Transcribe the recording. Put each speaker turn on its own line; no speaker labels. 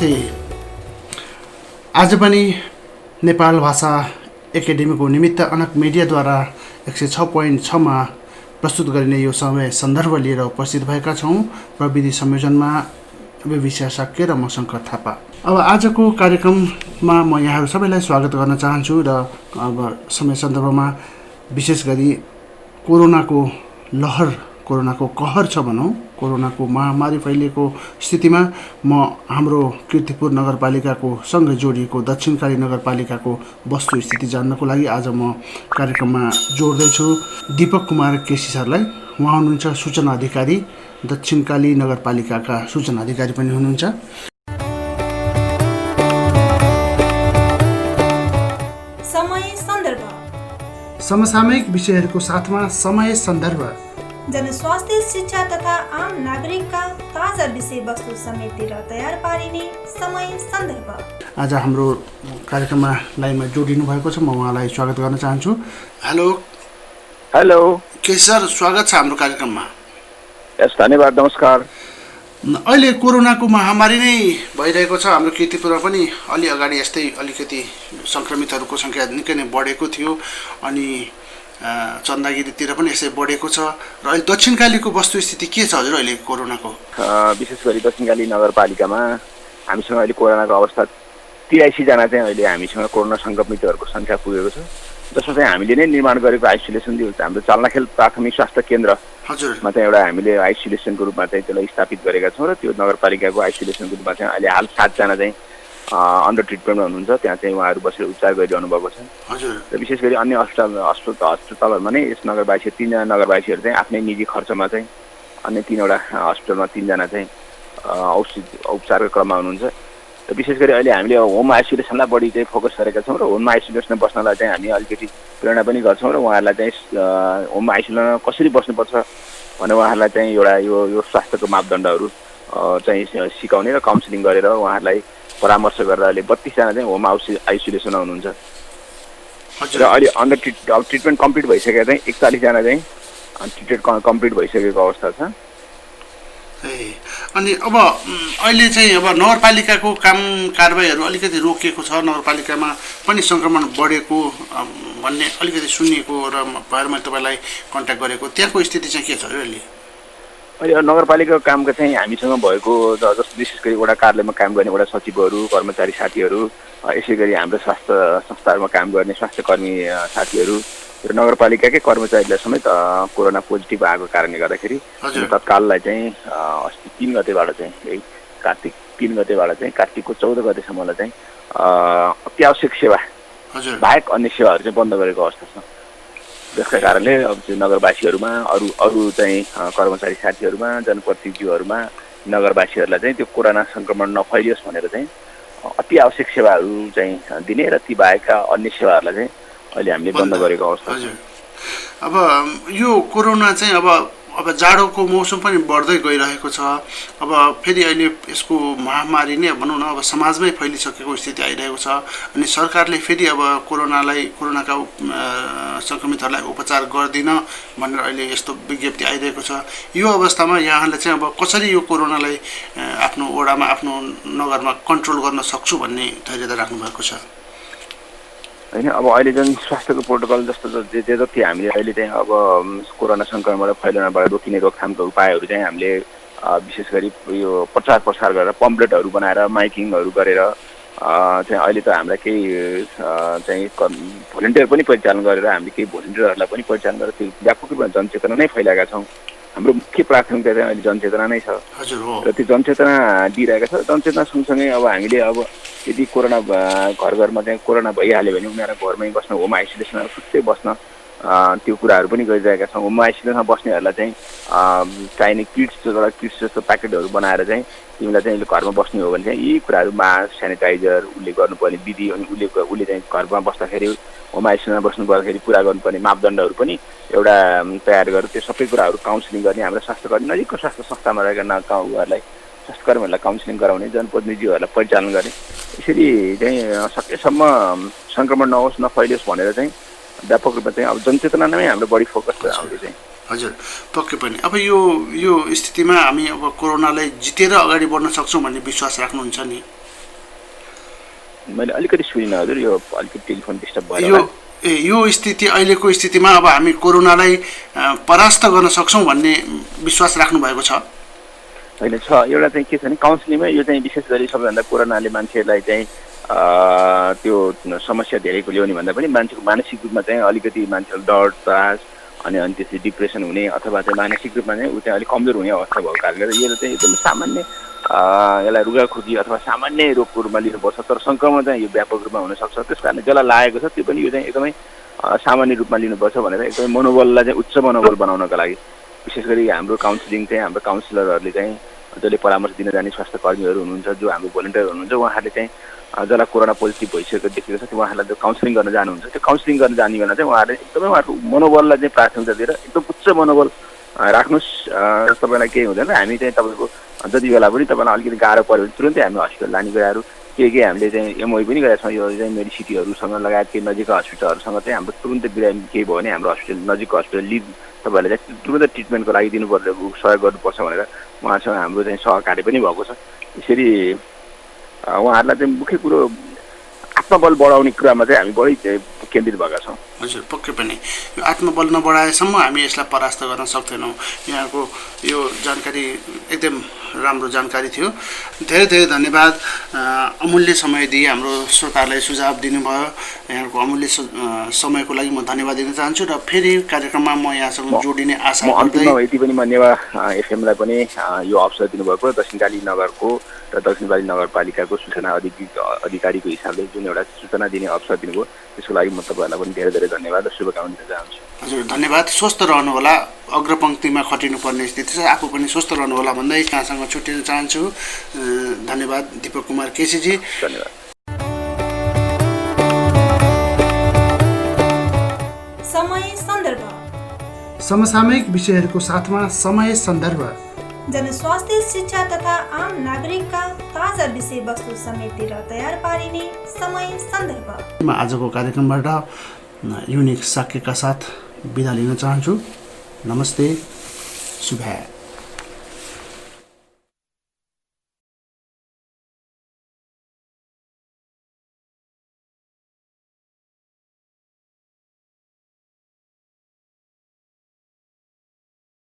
नमस्ते। आज पनि नेपाल भाषा एकाडेमीको निमित्त अनक मिडियाद्वारा 106.6 मा प्रस्तुत गरिने यो समय सन्दर्भ लिएर उपस्थित भएका छौँ। प्रविधि संयोजनमा BBSha Sakya र म शङ्कर थापा। अब आजको कार्यक्रममा म यहाँहरू सबैलाई स्वागत गर्न चाहन्छु र अब समय सन्दर्भमा विशेष गरी कोरोनाको लहर, कोरोनाको कहर छ भनौँ, कोरोनाको महामारी फैलिएको स्थितिमा म हाम्रो कीर्तिपुर नगरपालिकाको सँगै जोडिएको दक्षिणकाली नगरपालिकाको वस्तुस्थिति जान्नको लागि आज म कार्यक्रममा जोड्दैछु दीपक कुमार केसी सरलाई। उहाँ हुनुहुन्छ सूचना अधिकारी, दक्षिणकाली नगरपालिकाका सूचना अधिकारी पनि हुनुहुन्छ।
समय सन्दर्भ,
समसामयिक विषयहरूको साथमा समय सन्दर्भ,
जनस्वास्थ्य, शिक्षा तथा आम नागरिकका ताजा विषयवस्तु समेटेर तयार पारिने समय सन्दर्भ।
आज हाम्रो कार्यक्रममा लाइनमा जोडिनु भएको छ, म उहाँलाई स्वागत गर्न चाहन्छु। हेलो
हेलो
केसी सर, स्वागत छ हाम्रो कार्यक्रममा।
यस, धन्यवाद, नमस्कार।
अहिले कोरोनाको महामारी नै भइरहेको छ। हाम्रो कीर्तिपुरमा पनि अलि अगाडि यस्तै अलिकति सङ्क्रमितहरूको सङ्ख्या निकै नै बढेको थियो अनि चन्दागिरीतिर पनि यसै बढेको छ र अहिले दक्षिणकालीको वस्तुस्थिति के छ हजुर अहिले कोरोनाको?
विशेष गरी दक्षिणकाली नगरपालिकामा हामीसँग अहिले कोरोनाको अवस्था 83 जना चाहिँ अहिले हामीसँग कोरोना सङ्क्रमितहरूको सङ्ख्या पुगेको छ, जसमा चाहिँ हामीले नै निर्माण गरेको आइसोलेसन हाम्रो चल्नाखेल प्राथमिक स्वास्थ्य केन्द्रमा चाहिँ एउटा हामीले आइसोलेसनको रूपमा चाहिँ त्यसलाई स्थापित गरेका छौँ र त्यो नगरपालिकाको आइसोलेसनको रूपमा चाहिँ अहिले हाल 7 जना चाहिँ अन्डर ट्रिटमेन्टमा हुनुहुन्छ। त्यहाँ चाहिँ उहाँहरू बसेर उपचार गरिरहनु भएको छ र विशेष गरी अन्य अस्पतालहरूमा नै यस नगरवासी 3 जना नगरवासीहरू चाहिँ आफ्नै निजी खर्चमा चाहिँ अन्य 3वटा हस्पिटलमा 3 जना चाहिँ उपचारको क्रममा हुनुहुन्छ। र विशेष गरी अहिले हामीले होम आइसोलेसनलाई बढी चाहिँ फोकस गरेका छौँ र होम आइसोलेसनमा बस्नलाई चाहिँ हामी अलिकति प्रेरणा पनि गर्छौँ र उहाँहरूलाई चाहिँ होम आइसोलेसनमा कसरी बस्नुपर्छ भनेर उहाँहरूलाई चाहिँ एउटा यो स्वास्थ्यको मापदण्डहरू चाहिँ सिकाउने र काउन्सिलिङ गरेर उहाँहरूलाई परामर्श गरेर अहिले 32 जना चाहिँ होम आइसोलेसनमा हुनुहुन्छ र अहिले अन्डर ट्रिटमेन्ट कम्प्लिट भइसकेका चाहिँ 41 जना चाहिँ ट्रिटमेन्ट कम्प्लिट भइसकेको अवस्था छ।
अनि अब अहिले चाहिँ अब नगरपालिकाको काम कारबाहीहरू अलिकति रोकिएको छ, नगरपालिकामा पनि सङ्क्रमण बढेको भन्ने अलिकति सुनिएको र भएर मैले तपाईँलाई कन्ट्याक्ट गरेको। त्यहाँको स्थिति चाहिँ के छ अहिले?
अहिले नगरपालिकाको कामका चाहिँ हामीसँग भएको जस्तो विशेष गरी वडा कार्यालयमा काम गर्ने वडा सचिवहरू, कर्मचारी साथीहरू, यसै गरी हाम्रो स्वास्थ्य संस्थाहरूमा काम गर्ने स्वास्थ्यकर्मी साथीहरू र नगरपालिकाकै कर्मचारीलाई समेत कोरोना पोजिटिभ आएको कारणले गर्दाखेरि तत्काललाई चाहिँ अस्ति 3 गतेबाट चाहिँ यही कार्तिक 3 गतेबाट चाहिँ कार्तिकको 14 गतेसम्मलाई चाहिँ अत्यावश्यक सेवा बाहेक अन्य सेवाहरू चाहिँ बन्द गरेको अवस्था छ। जसका कारणले अब चाहिँ नगरवासीहरूमा अरू चाहिँ कर्मचारी साथीहरूमा, जनप्रतिनिधिहरूमा, नगरवासीहरूलाई चाहिँ त्यो कोरोना सङ्क्रमण नफैलियोस् भनेर चाहिँ अति आवश्यक सेवाहरू चाहिँ दिने र ती बाहेकका अन्य सेवाहरूलाई चाहिँ अहिले हामीले बन्द गरेको अवस्था छ।
अब यो कोरोना चाहिँ अब जाडोको मौसम पनि बढ्दै गइरहेको छ। अब फेरि अहिले यसको महामारी नै भनौँ न अब समाजमै फैलिसकेको स्थिति आइरहेको छ अनि सरकारले फेरि अब कोरोनाका सङ्क्रमितहरूलाई उपचार गर्दिन भनेर अहिले यस्तो विज्ञप्ति आइरहेको छ। यो अवस्थामा यहाँहरूले चाहिँ अब कसरी यो कोरोनालाई आफ्नो वडामा, आफ्नो नगरमा कन्ट्रोल गर्न सक्छु भन्ने धैर्यता राख्नु भएको छ?
होइन, अब अहिले जुन स्वास्थ्यको प्रोटोकल जस्तो जे जति हामीले अहिले चाहिँ अब कोरोना सङ्क्रमणबाट फैलनबाट रोकिने रोकथामका उपायहरू चाहिँ हामीले विशेष गरी यो प्रचार प्रसार गरेर पम्पलेटहरू बनाएर माइकिङहरू गरेर चाहिँ अहिले त हामीलाई केही चाहिँ भोलिन्टियर पनि परिचालन गरेर हामीले केही भोलिन्टियरहरूलाई पनि परिचालन गरेर त्यो व्यापक रूपमा जनचेतना नै फैलाएका छौँ। हाम्रो मुख्य प्राथमिकता चाहिँ अहिले जनचेतना नै छ र त्यो जनचेतना दिइरहेका छ। जनचेतना सँगसँगै अब हामीले अब यदि कोरोना घर घरमा चाहिँ कोरोना भइहाल्यो भने उनीहरू घरमै बस्न, होम आइसोलेसनमा सुत्तै बस्न त्यो कुराहरू पनि गरिरहेका छौँ। होम आइसोलेसनमा बस्नेहरूलाई चाहिँ चाहिने किट्स जस्तो प्याकेटहरू बनाएर चाहिँ तिमीलाई चाहिँ घरमा बस्ने हो भने चाहिँ यी कुराहरू मास्क, सेनिटाइजर उसले गर्नुपर्ने विधि अनि उसले चाहिँ घरमा बस्दाखेरि होम आइसोलेसनमा बस्नु पर्दाखेरि पुरा गर्नुपर्ने मापदण्डहरू पनि एउटा तयार गरेर त्यो सबै कुराहरू काउन्सिलिङ गर्ने हाम्रो स्वास्थ्यकर्मी नजिकको स्वास्थ्य संस्थामा रहेका उहाँहरूलाई स्वास्थ्यकर्मीहरूलाई काउन्सिलिङ गराउने, जनप्रतिनिधिहरूलाई परिचालन गर्ने। यसरी चाहिँ सकेसम्म सङ्क्रमण नहोस्, नफैलियोस् भनेर चाहिँ व्यापक रूपमा चाहिँ अब जनचेतना नै हाम्रो बढी फोकस छ आउँदै चाहिँ।
हजुर, पक्कै पनि अब यो स्थितिमा हामी अब कोरोनालाई जितेर अगाडि बढ्न सक्छौँ भन्ने विश्वास राख्नुहुन्छ नि?
मैले अलिकति सुनिनँ हजुर, यो अलिकति टेलिफोन डिस्टर्ब भयो होला।
यो स्थिति अहिलेको स्थितिमा अब हामी कोरोनालाई परास्त गर्न सक्छौँ भन्ने विश्वास राख्नु भएको छ?
होइन छ, एउटा चाहिँ के छ भने काउन्सिलिङमा यो चाहिँ विशेष गरी सबैभन्दा कोरोनाले मान्छेहरूलाई चाहिँ त्यो समस्या धेरैको ल्याउने भन्दा पनि मान्छेको मानसिक रूपमा चाहिँ अलिकति मान्छेलाई डर त्रास अनि त्यसपछि डिप्रेसन हुने अथवा चाहिँ मानसिक रूपमा चाहिँ ऊ चाहिँ अलिक कमजोर हुने अवस्था भएको कारणले गर्दा यो चाहिँ एकदम सामान्य यसलाई रुगाखोकी अथवा सामान्य रोगको रूपमा लिनुपर्छ, तर सङ्क्रमण चाहिँ यो व्यापक रूपमा हुनसक्छ। त्यस कारणले जसलाई लागेको छ त्यो पनि यो चाहिँ एकदमै सामान्य रूपमा लिनुपर्छ भनेर एकदमै मनोबललाई चाहिँ उच्च मनोबल बनाउनका लागि विशेष गरी हाम्रो काउन्सिलिङ चाहिँ हाम्रो काउन्सिलरहरूले चाहिँ जसले परामर्श दिन जाने स्वास्थ्य कर्मीहरू हुनुहुन्छ, जो हाम्रो भोलिन्टियर हुनुहुन्छ, उहाँहरूले चाहिँ जसलाई कोरोना पोजिटिभ भइसकेको देखेको छ उहाँहरूलाई त्यो काउन्सिलिङ गर्न जानुहुन्छ। त्यो काउन्सिलिङ गर्न जाने बेला चाहिँ उहाँहरूले एकदमै उहाँहरूको मनोबललाई चाहिँ प्राथमिकता दिएर एकदम उच्च मनोबल राख्नुहोस्, तपाईँलाई केही हुँदैन, हामी चाहिँ तपाईँको जति बेला पनि तपाईँलाई अलिकति गाह्रो पऱ्यो भने तुरन्तै हामी हस्पिटल लाने कुराहरू के हामीले चाहिँ एमओई पनि गरेका छौँ। यो चाहिँ मेडिसिटीहरूसँग लगायत केही नजिकको हस्पिटलहरूसँग चाहिँ हाम्रो तुरन्तै बिरामी केही भयो भने हाम्रो हस्पिटल नजिकको हस्पिटल लिड तपाईँहरूले चाहिँ तुरन्तै ट्रिटमेन्टको लागि दिनुपर्छ, सहयोग गर्नुपर्छ भनेर उहाँसँग हाम्रो चाहिँ सहकार्य पनि भएको छ। यसरी उहाँहरूलाई चाहिँ मुख्य कुरो आत्मबल बढाउने कुरामा चाहिँ हामी बढी केन्द्रित भएका छौँ।
हजुर, पक्कै पनि यो आत्मबल नबढाएसम्म हामी यसलाई परास्त गर्न सक्दैनौँ। यहाँको यो जानकारी एकदम राम्रो जानकारी थियो। धेरै धेरै धन्यवाद। अमूल्य समय दिए हाम्रो श्रोताहरूलाई सुझाव दिनुभयो। यहाँको अमूल्य समयको लागि म धन्यवाद दिन चाहन्छु र फेरि कार्यक्रममा म यहाँसँग जोडिने आशा गर्दै
यति पनि म नेवा एफएमलाई पनि यो अवसर दिनुभएको दक्षिणकाली नगरको र दक्षिणकाली नगरपालिकाको सूचना अधिकारीको हिसाबले जुन एउटा सूचना दिने अवसर दिनुभयो त्यसको लागि म तपाईँहरूलाई पनि धेरै धेरै धन्यवाद र शुभकामना दिन चाहन्छु।
हजुर, धन्यवाद। स्वस्थ रहनुहोला। अग्रपङ्क्तिमा खटिनुपर्ने स्थिति छ, आफू पनि स्वस्थ रहनुहोला भन्दै यहाँसँग छुट्टिन चाहन्छु। धन्यवाद दीपक कुमार केसीजी।
धन्यवाद।
समय सन्दर्भ,
समसामयिक विषयहरूको साथमा समय सन्दर्भ,
जनस्वास्थ्य शिक्षा तथा आम नागरिकका ताजा विषयवस्तु समेटेर तयार पारिने समय सन्दर्भ।
म आजको कार्यक्रमबाट युनिक साक्यका साथ बिदा लिन चाहन्छु। नमस्ते, शुभ।